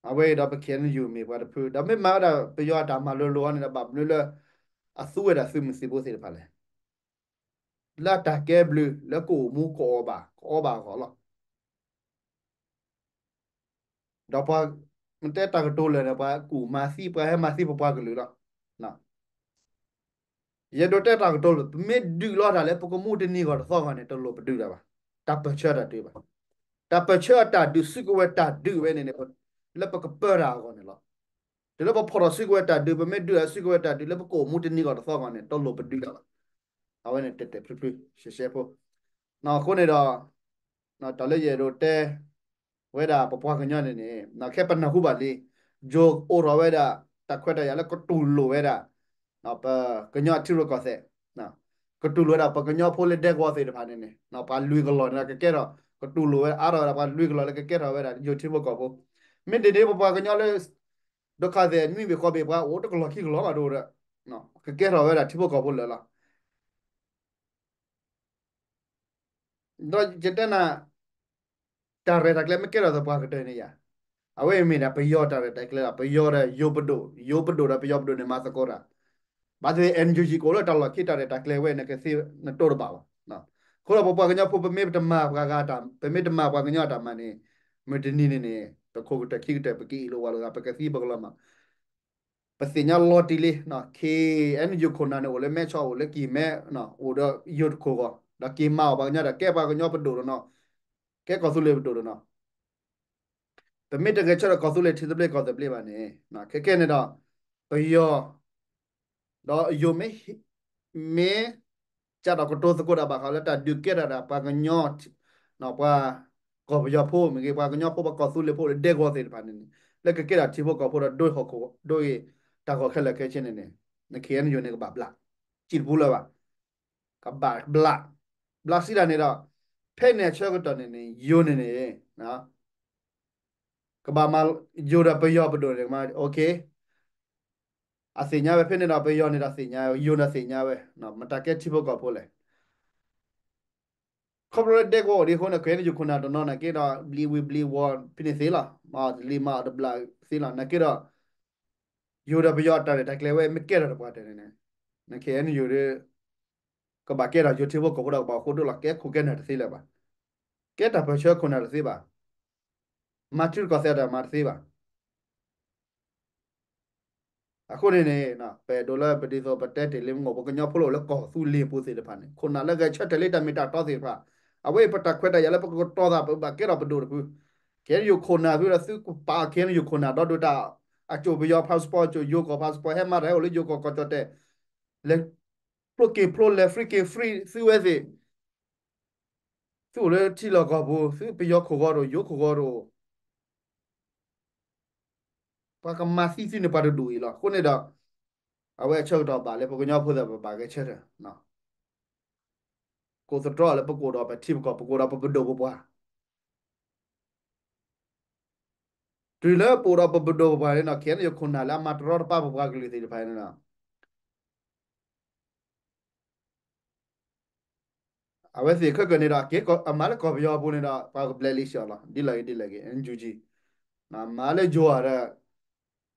အဝဲအံၤဒီးပ K N U မ့ၢ်ပှၤတဖု ဒီးမ့ၢ်မၤဝဲဒၣ်ပယီၤအတၢ်မၤလိၤလိၤအီၤန့ၣ်ဒီး ဘၣ်မနုၤလၢ အသူဝဲဒၣ်သုးမုၢ်သံၣ်ဘိသ့ၣ်တဖၣ်လဲၣ်. လၢအတၢ်ကဲဘျုး လၢကအိၣ်မူ ကအီၣ်ဘၣ် ကအီဘၣ်အဂီၢ်လီၤ. ဒီးပှၤ မ့ၢ်တဲတၢ်ကတိၤလၢာ်န့ၣ် ပှၤကူၣ်မၤသံ ပှၤဟဲမၤသံပပှၤကလုာ်လီၤ. ယအဲၣ်ဒိးတဲတၢ်ကတိၤလၢာ် ပမ့ၢ်ဒုးလီၤတၢ်လၢပကမူတနံၤဂီၢ်တသီဂီၢ်န့ၣ် တလိၣ်ပဒုးတၢ်ဘၣ်. တၢ်ပၢၢ်ဆၢတၢ်ဒုးဘၣ်. တၢ်ပၢၢ်ဆၢအတၢ်ဒုး စုကဝဲၤတၢ်ဒုးဝဲန့ၣ်န့ၣ် လၢပကပၢတၢ်အဂီၢ်န့ၣ်လီၤ. တုၤလၢပဖီၣ်ထီၣ်စုကဝဲၤတၢ်ဒုး ပမ့ၢ်ဒုးလီၤစုကဝဲၤတၢ်ဒုး လၢပကအိၣ်မူတနံၤဂီၢ်တသီဂီၢ်န့ၣ် တလိၣ်ပဒုးတၢ်ဘၣ်. အဝဲန့ၣ်တဲတဲဖျုဖျု ရှဲရှဲဖိ အဃိန့ၣ်ဒီး တၢ်လၢယအဲၣ်ဒိးတဲ ဝဲဒၣ်ပပှၤကညီန့ၣ်န့ၣ် ခဲပနၢ်ဟူဘၣ်လံ ယိၤအိးထီၣ်ဝဲဒၣ် တၢ်ခွဲးတၢ်ယာ်လၢကတူၢ်လိာ်ဝဲဒၣ် ပကညီထံရူၢ်ကီၢ်သဲး ကတူၢ်လိာ်ဝဲဒၣ်ပကညီဖိလၢဒဲကဝီၤသ့ၣ်တဖၣ်န့ၣ်န့ၣ် ပှၤလွံၢ်ကလီၢ်န့ၣ်ဒီးကကဲထီၣ် ကတူၢ်လိာ်ဝဲဒၣ်အါထီၣ်ဝဲဒၣ်ပှၤလွံၢ်ကလီၢ်လၢကကဲထီၣ်ဝဲဒၣ်ယိၤထံဖိကီၢ်ဖိ မ့ၢ်ဒ်န့ၣ်ပပှၤကညီလၢ ဒုက္ခသည် နွံဘ့ၣ်ဃိးဘ့ၣ် ပှၤအိၣ်တကလီၢ်ခံကလီၢ်ဘၣ်ဒိဒီး ကကဲထီၣ်ဝဲဒၣ်ထံဖိကီၢ်ဖိလၢာ်လီၤ. ဒီးယတဲနၤ တၢ်ရဲၣ်တၢ်ကျဲၤမ့ၢ်ကဲထီၣ်သပှၢ်ကတၢၢ်န့ၣ်ယၤ အဝဲအံၤမ့ၢ်ဒၣ်ပယီၤတၢ်ရဲၣ်တၢ်ကျဲၤလီၤ. ပယီၤဒီးယိၤပဒိၣ် ယိၤပဒိၣ်ဒီးပယီၤပဒိၣ်န့ၣ်မၤသကိးတၢ် ဘၣ်သ့ၣ်သ့ၣ် NUG ကအိၣ်လၢတၢ်လီၢ်ခံတၢ်ရဲၣ်တၢ်ကျဲၤဝဲန့ၣ် ကသ့နတိၢ်တဘၣ်ဘၣ်. အဃိဒီးပပှၤကညီဖိ ပမ့ၢ်တမၤပှၤဂၤတၢ် ပမ့ၢ်တမၤပှၤကညီတၢ်မၤန့ၣ် မုၢ်တနံၤန့ၣ်န့ၣ် တခိၣ်ကတၢၢ်ခံကတၢၢ် ပကအ့ၣ်လိာ်ဝးလိာ်သး ပကသံပကလီၤမၢ် ပသ့ၣ်ညါလီၤတံၢ်လံ KNU ခိၣ်နၢ်န့ၣ် အိၣ်လၢမဲဆီး အိၣ်လၢကံၢ်မဲ အိၣ်ဒီးယိၤတခိၣ်ဂီၢ် ဒီးက့ၤမၤအီၣ်ပှၤကညီဒီး ကဲပှၤကညီပဒိၣ်တနီၤ ကဲကီၢ်သူလ့ၤပဒိၣ်တနီၤ ပမ့ၢ်တဂဲၤဆၢထၢၣ်ကီၢ်သူလ့ၤထံသဘျ့ကီၢ်သဘျ့ဘၣ်န့ၣ် ခဲကဲန့ၣ်ဒီး ပယီၤ ဒီးယိၤမ့ၢ် မ့ၢ် ကဒီးကတိၤသကိးတၢ်ဘၣ်ဃးလၢတၢ်ဒုးကဲထီၣ်ဒၣ်ပှၤကညီ ပှၤကီၢ်ပယီၤဖိမ့ၢ်ဂ့ၤ ပှၤကညီဖိပှၤကီၢ်သူလ့ၤဖိလၢဒဲကဝီၤသ့ၣ်တဖၣ်န့ၣ်န့ၣ် လၢကကဲထီၣ်ထံဖိကီၢ်ဖိဒီးဒိဟီၣ်ခိၣ်ဒိဂ့ၤ တၢ်ဂီၤခဲလၢာ်ခဲဆ့န့ၣ်န့ၣ် န KNU န့ၣ်ကဘၣ်ဘျး စံၣ်တပူလၢၤဘၣ် ကဘၣ်ဘျး ဘျးစံးတၢ်န့ၣ်ဒီး ဖဲန့ၣ်အဆၢကတီၢ်န့ၣ်န့ၣ် ယိၤန့ၣ်န့ၣ် ကဘၣ်မၤ ယိၤဒီးပယီၤပဒိၣ်န့ၣ် မၤ OK အသ့ၣ်ညါဝဲဖဲန့ၣ်ဒီး ပယီၤန့ၣ်ဒီးသ့ၣ်ညါဝဲ ယိၤဒီးသ့ၣ်ညါဝဲ မတၤကဲထံဖိကီၢ်ဖိလဲၣ် ခီဖျိလၢဒဲကဝီၤအိၣ်ဒံးအဃိန့ၣ် KNU ခိၣ်နၢ်တနီၤန့ၣ်က့ဒီး ဘျံးဝံၤဘျံးဝီၤဖဲန့ၣ်သ့လီၤ မၤတလံၤမၤအီၤတဘျးသ့လီၤ နာ်က့ဒီး ယိၤဒီးပယီၤအတၢ်ရဲၣ်တၢ်ကျဲၤဝဲမ့ၢ်ကဲထီၣ်တပှၢ်တၢၢ်န့ၣ်န့ၣ် န KNU ဒီး ကဘၣ်ကဲထီၣ်ယိၤထံဖိကီၢ်ဖိဒီးကဘၣ်အိၣ်ဃိဒိၣ်လီၤ ကဲခိၣ်ကဲနၢ်တသ့လၢၤဘၣ် ကဲတၢ်ပၢၢ်ဆၢခိၣ်နၢ်တသ့ဘၣ် မၤထံရူၢ်ကီၢ်သဲးတၢ်မၤတသ့ဘၣ် အဃိန့ၣ်န့ၣ် ပအဲၣ်ဒိးလၢပဒ်သိးပတဲတ့ၢ်လံမ့ၢ် ပကညီဖိလၢအိၣ်လၢကီၢ်သူလ့ၤပူၤသ့ၣ်တဖၣ်န့ၣ် ခိၣ်နၢ်လၢဂဲၤဆၢထၢၣ်လံတၢ်မ့ၢ်တၢ်တီသ့ၣ်တဖၣ် အဝဲအံၤပတၢ်ခွဲးတၢ်ယာ်လၢပကကတီၤသး ပဘၣ်ကဲထီၣ်ပဒိၣ်တဖု KNU ခိၣ်နၢ်ဖုဒီးသုကပာ် KNU ခိၣ်နၢ်ဒီဒုးတၢ် အစိာ်ပယီၤ passport အစိာ်ယိၤကီၢ် passport ဟဲမၤတၢ်ဟဲအိၣ်လၢယိၤကီၢ်ကီၢ်ကၠီၣ်တဲၣ် လဲၤဖျိက့ၤဖျိလဲၤ free က့ၤ free သုဝဲသ့ၣ် သုအိၣ်လၢထံလီၢ်ကီၢ်ပူၤ သုပယီၤခိၣ်ဂီၤတအိၣ် ယိၤခိၣ်ဂီၤတအိၣ် ပှၤကမၤသံသုန့ၣ်ပှၤတဒူၣ်အံၤလီၤ. အဃိန့ၣ်ဒီး အဝဲအဆၢကတီၢ်ဘၣ်လၢပကညီဖိသ့ၣ်ပဘၣ်ဂဲၤဆၢထၢၣ် ကိးသတြီလၢပကအိၣ်ဒီးပထံပကီၢ် ပကအိၣ်ဒီးပပဒိၣ်ပပှၢ် တုၤလၢပအိၣ်ဒီးပပဒိၣ်ပပှၢ်န့ၣ်ဒီး KNU ခိၣ်နၢ်လၢအမၤတရီတပါပပှၤကလုာ်သ့ၣ်တဖၣ်န့ၣ်ဒီး အဝဲသ့ၣ်ခဲကနံၣ်ဒီး အက့ၤအမၤလၢကီၢ်ပယီၤပူၤန့ၣ်ဒီး ပှၤကဘျဲးလံစ့ၢ်အီၤလီၤ. ဒ်လဲၣ်ဂ့ၤဒ်လဲၣ်ဂ့ၤ NUG မၤလၢယိၤဧါဒီး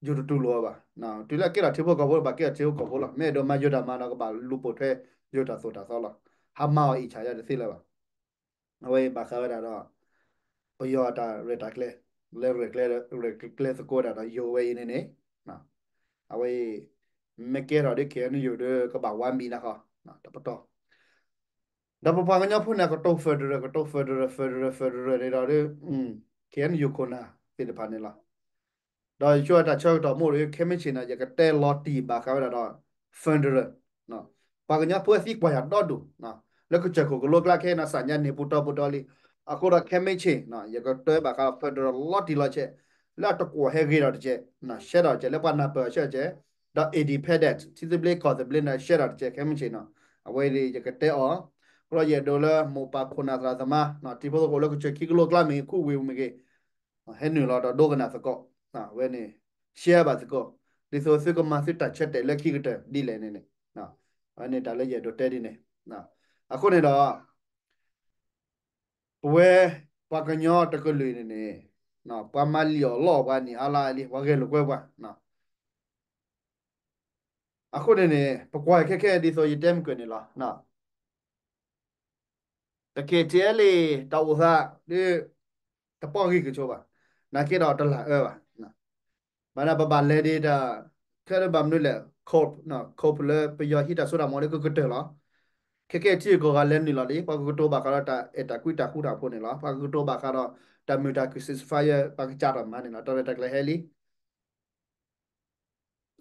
ယိၤတတူၢ်လိာ်အီၤဘၣ်. တုၤလၢအကဲထီၣ်ထံဖိကီၢ်ဖိ ဘၣ်ကဲထီၣ်ထံဖိကီၢ်ဖိလီၤ. မ့ၢ်အဲၣ်ဒိးမၤယိၤတၢ်မၤဒီး ကဘၣ်လူၤပိာ်ထွဲယိၤတၢ်သိၣ်တၢ်သီလီၤ. ဟးမၤအီၤအံၣ်ဆၣ်ယါတသ့လၢၤဘၣ်. အဝဲအံၤဘၣ်ဃးဝဲဒၣ်ဒီး ပယီၤအတၢ်ရဲၣ်တၢ်ကျဲၤ လၢရဲၣ်ကျဲၤ ရဲၣ်ကျဲၤသကိးဝဲဒၣ်ဒီးယိၤဝဲအံၤန့ၣ်န့ၣ် အဝဲအံၤ မ့ၢ်ကဲထီၣ်ဒ် KNU ဒီး ကဘၣ်ဝါမံၤနၤဃီ တပတီၢ် ဒီးပပှၤကညီဖိန့ၣ် ကတိၤ federal ကတိၤ federal federal federal န့ၣ်ဒီး KNU ခိၣ်နၢ်သ့ၣ်တဖၣ်န့ၣ်လီၤ. ဒီးယဆိကမိၣ်တၢ်ဆၢကတီၢ်မ့ၢ်ဒီး ခဲမုၢ်ဆ့ၣ်န့ၣ် ယကတဲလီၤတံၢ်ဘၣ်ဃးဝဲဒၣ်ဒီး federal ပှၤကညီဖိသံကွၢ်ယၤဒီဒူၣ် လၢကစၢၢ်ခိၣ်ကလိကျါခဲအံၤန့ၣ် စၢ်ညါန့ၢ်ပူၤတီပူၤတီလံ. အဃိဒီးခဲမုၢ်ဆ့ၣ် ယကတဲဘၣ်ဃး federal လီၤတံၢ်လီၤဆဲး လၢအတကွီၢ်ဟဲဂ့ၤဒီးတကဲး ရှဲဒီးတကဲး လၢပှၤနၢ်ပၢၢ်အဆၢတကဲး ဒီး independent ထံသဘျ့ကီၢ်သဘျ့န့ၣ် ရှဲဒီးတကဲး ခဲမုၢ်ဆ့ၣ်န့ၣ် အဝဲအံၤယကတဲအီၤ လီၤယအဲၣ်ဒိးလၢမိၢ်ပၢ်ခိၣ်နၢ်သရၣ်သမါ တံၤဖိသကိးလၢကစၢၢ်ခံကလိကျါမ့ၢ်ဂ့ၤ ခူဝ့ၢ်မ့ၢ်ဂ့ၤ ဟဲနုာ်လီၤဒီးဒိကနၣ်သကိး ဝဲန့ၣ် share ဘၣ်သကိး ဒ်သိးသုကမၤသုတၢ်ဆၢတဲာ်လၢခံကတၢၢ်ဒ်လဲၣ်န့ၣ်န့ၣ် အဝဲန့ၣ်တၢ်လၢယအဲၣ်ဒိးတဲဒ်န့ၣ် အဃိန့ၣ်ဒီး ပဝဲ ပှၤကညီတကလုာ်န့ၣ်န့ၣ် ပှၤမၤလံၣ်အီၣ်လီအီၣ်ပှၤန့ၣ်အါလါလံ ပှၤဂဲၤလိာ်ကွဲပှၤ အဃိန့ၣ်န့ၣ် ပကွၢ်ခဲခဲဒ်သိးယတဲမုၢ်ကွဲၢ်န့ၣ်လီၤ. တက့ၢ် ထံအဲလ့ၣ် တၢ်အိၣ်သး ဒ် တပီၢ်ဂံၢ်ကဆိးဘၣ်, နာ်က့ဒီးတလၢအၢဘၣ်. ဘၣ်န့ၣ်ပဘၣ်လဲၤဒ်တၢ် ခဲလၢာ်ဘၣ်မနုၤလဲၣ် cope လၢပယီၤဟံးတၢ်စိတၢ်ကမီၤလၢကကတၢၢ်လီၤ. ခဲကဲထံဂုၤကီၢ်ဂၤလဲၤနုာ်လီၤလံ ပှၤကကတိၤဘၣ်ဃးဒီးတၢ်အဲၣ်တၢ်ကွံတၢ်ဃူတၢ်ဖိးန့ၣ်လီၤ. ပှၤကကတိၤဘၣ်ဃးဒီးတၢ်မုာ်တၢ်ခုၣ် ceasefire ပှၤကစးထီၣ်မၤန့ၣ်လီၤ. တၢ်ရဲၣ်တၢ်ကျဲၤဟဲလံ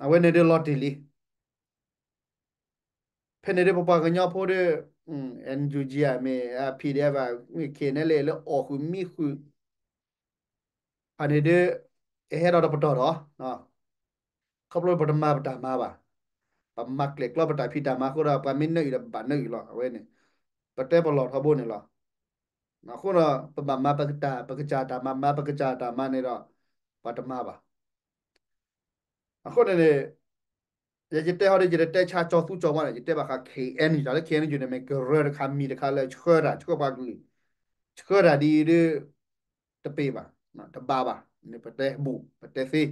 အဝဲန့ၣ်ဒ်လီၤတံၢ်လံ. ဖဲန့ၣ်ဒ်ပပှၤကညီဖိဒီး NUG မ့ၢ် PDF မ့ၢ် KNLA လၢအီၣ်ဃုာ်မံဃုာ် ဖဲန့ၣ်ဒ် အဟဲဒီးတပတီၢ်ဒီး ခီဖျိပတမၤပတၢ်မၤဘၣ်. ပမၤကျဲၣ်ကျီပတၢ်ဖံးတၢ်မၤအဃိဒီး ပှၤမ့ၢ်နၢအုၣ်ဒီးပဘၣ်နၢအုၣ်လီၤ. အဝဲန့ၣ် ပတဲပလီၢ်ထီဘိန့ၣ်လီၤ. အဃိဒီး ပဘၣ်မၤပကတၢ် ပကစၢ်တၢ်မၤ မၤပကစၢ်တၢ်မၤန့ၣ်ဒီး ပှၤတမၤဘၣ်. အဃိန့ၣ်န့ၣ် ယယတဲဟီဒီး ယတတဲဆါကၠီသူကၠီဝါန့ၣ် ယတဲဘၣ်ဃး KNU တၢ်လၢ KNU န့ၣ် မ့ၢ်ကရၢတခါမံၤတခါလၢဆှၢတၢ် ဆှၢပှၤကလုာ် ဆှၢတၢ်ဒ်အံၤဒီး တပ့ၤဘၣ် တဘၣ်ဘၣ်န့ၣ် ပတဲဘူး ပတဲသ့ ဘၣ်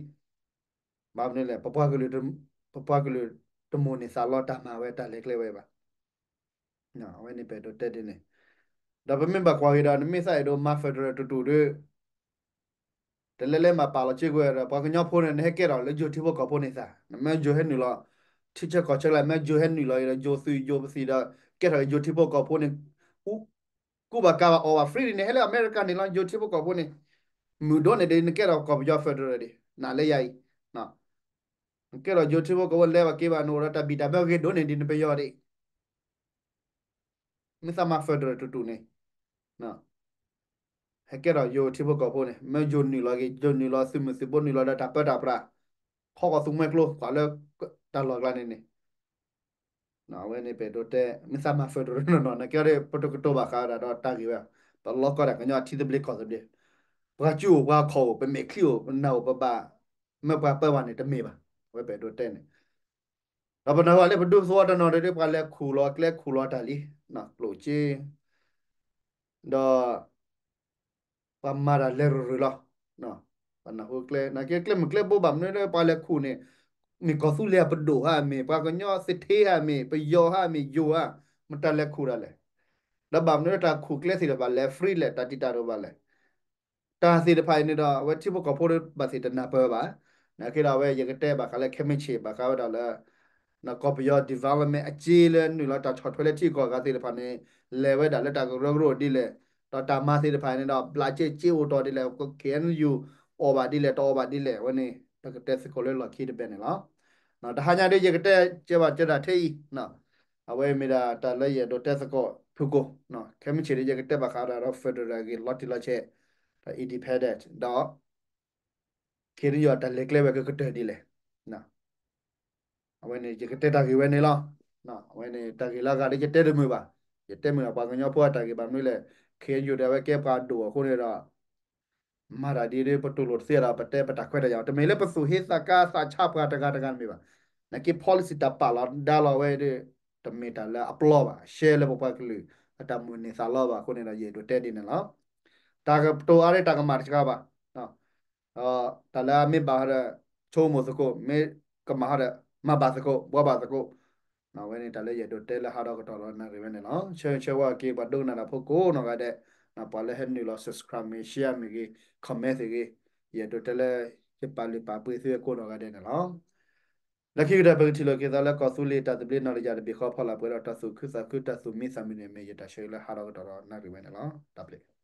မနုၤလဲၣ် ပပှၤကလုာ် ပပှၤကလုာ်တမိၣ်န့ၢ်သးလီတၢ်မၤဝဲတၢ်လဲၤကျဲဝဲဘၣ်. အဝဲန့ၣ်ပအဲၣ်ဒိးတဲဒ်န့ၣ် ဒီးပမ့ၢ်ဘၣ်ကွၢ်က့ၤဒီး နမ့ၢ်သးအဲၣ်ဒိးမၤ federal တတူၢ်ဒီး တလဲလဲမၤပာ်လီၤစ့ၢ်ကီးဝဲဒီး ပှၤကညီဖိန့ၣ် နဟဲကဲထီၣ်လၢယိၤထံဖိကီၢ်ဖိန့ၣ်သး နမ့ၢ်ယိၤဟဲနုာ်လီၤ ထံဆၢကီၢ်ဆၢကျါ မ့ၢ်ယိၤဟဲနုာ်လီၤအံၤဒီး ယိၤသုးယိၤပသံၣ်ဒီး ကဲထီၣ်လၢယိၤထံဖိကီၢ်ဖိန့ၣ် ကူဘၣ်ကၤဘၣ်အီၣ်ဘၣ် free ဒ်န့ၣ် ဟဲလၢအမဲရကၤန့ၣ်လီၤ ယိၤထံဖိကီၢ်ဖိန့ၣ် မုာ်ဒိၣ်န့ၣ်ဒီး နကဲထီၣ်ကီၢ်ပယီၤ federal ဒံး နၤလၢယၤအံၤ နကဲထီၣ်ယိၤထံဖိကီၢ်ဖိလဲၤဘၣ်က့ၤဘၣ် နအိၣ်ဒီးတၢ်ဘံၣ်တၢ်ဘၢဂ့ၤဒိၣ်န့ၣ်ဒ်နပယီၤဒံး မ့ၢ်သးမၤ federal တတူၢ်န့ၣ် ဟဲကဲထီၣ်ယိၤထံဖိကီၢ်ဖိန့ၣ် မ့ၢ်ယိၤနုာ်လီၤက့ၤ ယိၤနုာ်လီၤသုးမုၢ်သုးဘိနုာ်လီၤဒီးတၢ်ပၢတၢ်ပြး ခီကီၢ်သူမှဲကျိ ကွၢ်လၢတၢ်လီၢ်ကျါန့ၣ်န့ၣ် အဝဲန့ၣ်ပအဲၣ်ဒိးတဲ မ့ၢ်သးမၤ federal နီၢ်နီၢ် နကဲဒီး ပတကတိၤဘၣ်ဃးဒၣ်ဒီးတၢ်ဂ့ၢ်ဝဲ ပလီၢ်ကီၢ်ဒၣ်ကညီအထံသဘျ့ကီၢ်သဘျ့ ပှၤကၠူအိၣ်ပှၤခီၣ်အိၣ် ပမဲာ်ချံအိၣ် ပနၢ်အိၣ် ပဘၣ်မၢပှၤပၢပှၤန့ၣ်တမ့ၢ်ဘၣ် အဝဲပအဲၣ်ဒိးတဲန့ၣ် ဒီးပနၢ်ဟူလၢပဒူသဝီတနီၤဒီး ပှၤလဲၤခူၣ်လီၤကျဲခူၣ်လီၤတၢ်လံ ကျိၣ်စ့ ဒီး ပှၤမၤတၢ်လဲၤရူၤရူၤလီၤ ပနၢ်ဟူကျဲ နာ်က့ကျဲမုၢ်ကျဲဘိဘၣ်မနုၤလၢပှၤလဲၤခူၣ်န့ၣ် မ့ၢ်ကီၢ်သူလ့ၤအပဒိၣ်ဧါ မ့ၢ်ပှၤကညီသထ့ဧါ မ့ၢ်ပယီၤဧါ မ့ၢ်ယိၤဧါ မတၤလဲၤခူၣ်ဒၣ်လဲာ် ဒီးဘၣ်မနုၤလၢတၢ်ခူၣ်ကျဲသ့ၣ်တဖၣ်လဲၤ free လဲၣ် တၢ်တံာ်တာ်တအိၣ်ဘၣ်လဲၣ် တၢ်သ့ၣ်တဖၣ်အံၤန့ၣ်ဒီး အဝဲထံဖိကီၢ်ဖိဘၣ်သ့ၣ်တနၢ်ပၢၢ်ဘၣ်. နာ်က့ဒီးအဝဲယကတဲဘၣ်ဃးလၢခဲမုၢ်ဆ့ၣ် ဘၣ်ဃးဝဲဒၣ်လၢ ကီၢ်ပယီၤ development အစ့လၢနုာ်လီၤတၢ်ဆီၣ်ထွဲလၢထံဂုၤကီၢ်ဂၤသ့ၣ်တဖၣ်န့ၣ် လဲၤဝဲဒၣ်လၢတၢ်ကရၢကရိဒ်လဲၣ်, ဒီးတၢ်မၤသ့ၣ်တဖၣ်န့ၣ်ဒီး ဘျးစ့စ့အိၣ်တီၢ်ဒ်လဲၣ်, KNU အီၣ်ဘၣ်ဒ်လဲၣ် တအီၣ်ဘၣ်ဒ်လဲၣ် အဝဲန့ၣ် ပကတဲသကိးလၢလီၢ်ခံတဘ့ၣ်န့ၣ်လီၤ. တဟါညါဒ်ယကတဲကဲဘၣ်ကဲဒၣ်ထဲအံၤ အဝဲမ့ၢ်ဒၣ်တၢ်လၢယအဲၣ်ဒိးတဲသကိးဖုၣ်ကိာ်, ခဲမုၢ်ဆ့ၣ်ဒ်ယကတဲဘၣ်ဃးဒၣ်ဒီး federal အဂ့ၢ်လီၤတံၢ်လီၤဆဲး, ဒီး independent ဒီး ခ့တယီၤတၢ်လဲၤကျဲဝဲကကတၢၢ်ဒ်လဲၣ်. အဝဲန့ၣ် ယကတဲတၢ်ဂ့ၢ်ဝဲန့ၣ်လီၤ. အဝဲန့ၣ် တၢ်ဂ့ၢ်လၢအဂၤဒ်ယတဲတမုာ်ဘၣ်. ယတဲမုာ်ဒီးပှၤကညီဖိအတၢ်ဂ့ၢ်ဘၣ်မနုၤလဲၣ်, ခ့ယိၤဒီးအဝဲကဲပှၤဒိၣ်အဃိန့ၣ်ဒီး မၤတၢ်ဒ်ဒီးပတူၢ်လိာ်တသ့ဒီး ပတဲပတၢ်ခွဲးတၢ်ယာ် တမ့ၢ်လၢပသူၣ်ဟ့သးကါသးဆါပှၤတဂၤတဂၤတမ့ၢ်ဘၣ်. နာ်က့ policy တၢ်ပာ်လီၤဒါလီၤဝဲဒီး တမ့ၢ်တၢ်လၢအပျီဘၣ်, ရှဲလၢပပှၤကလုာ် အတၢ်မုၢ်န့ၢ်သးလီဘၣ်အဃိန့ၣ်ဒီး ယအဲၣ်ဒိးတဲဒ်န့ၣ်လီၤ. တၢ်ကတိၤအါဒ်တၢ်ကမၣ်တစှၤဘၣ်. တၢ်လၢအမ့ၢ်ဘၣ်ဒီး ဆိကမိၣ်သကိး, မ့ၢ်ကမၣ်ဟီဒီး မၤဘၣ်သကိး, ဘှီဘၣ်သကိး. အဝဲန့ၣ်တၢ်လၢယအဲၣ်ဒိးတဲလၢဟးထီၣ်ကတီၢ်ဒီးနၣ်ရံၣ်ဝဲန့ၣ်လီၤ. ဆၢဂ့ၤဆၢဝါက့ၤပှၤဒိကနၣ်တၢ်ဖိကိးနီၢ်ဂၤဒဲး, ပှၤလၢဟဲနုာ်လီၤ subscribe မ့ၢ်ဂ့ၤ share မ့ၢ်ဂ့ၤ comment မ့ၢ်ဂ့ၤ, ယအဲၣ်ဒိးတဲလၢ ယပာ်လုၢ်ပာ်ပှ့ၤသုကိးနီၢ်ဂၤဒဲးန့ၣ်လီၤ. လၢခံကတၢၢ် ပကထံၣ်လိာ်က့ၤသးလၢကီၢ်သူလ့ၤတၢ်သဘျ့နီၣ်တယၢ်တဘ့ၣ်ဃီဖီလာ်ပှဲၤဒီးတၢ်သူၣ်ခုသးခု တၢ်သူၣ်မံသးမုာ်န့ၣ် မ့ၢ်ယတၢ်ဆၢဂ့ၤလၢဟးထီၣ်ကတီၢ်ဒီးနၣ်ရံၣ်ဝဲန့ၣ်လီၤ. တၢ်ဘျုး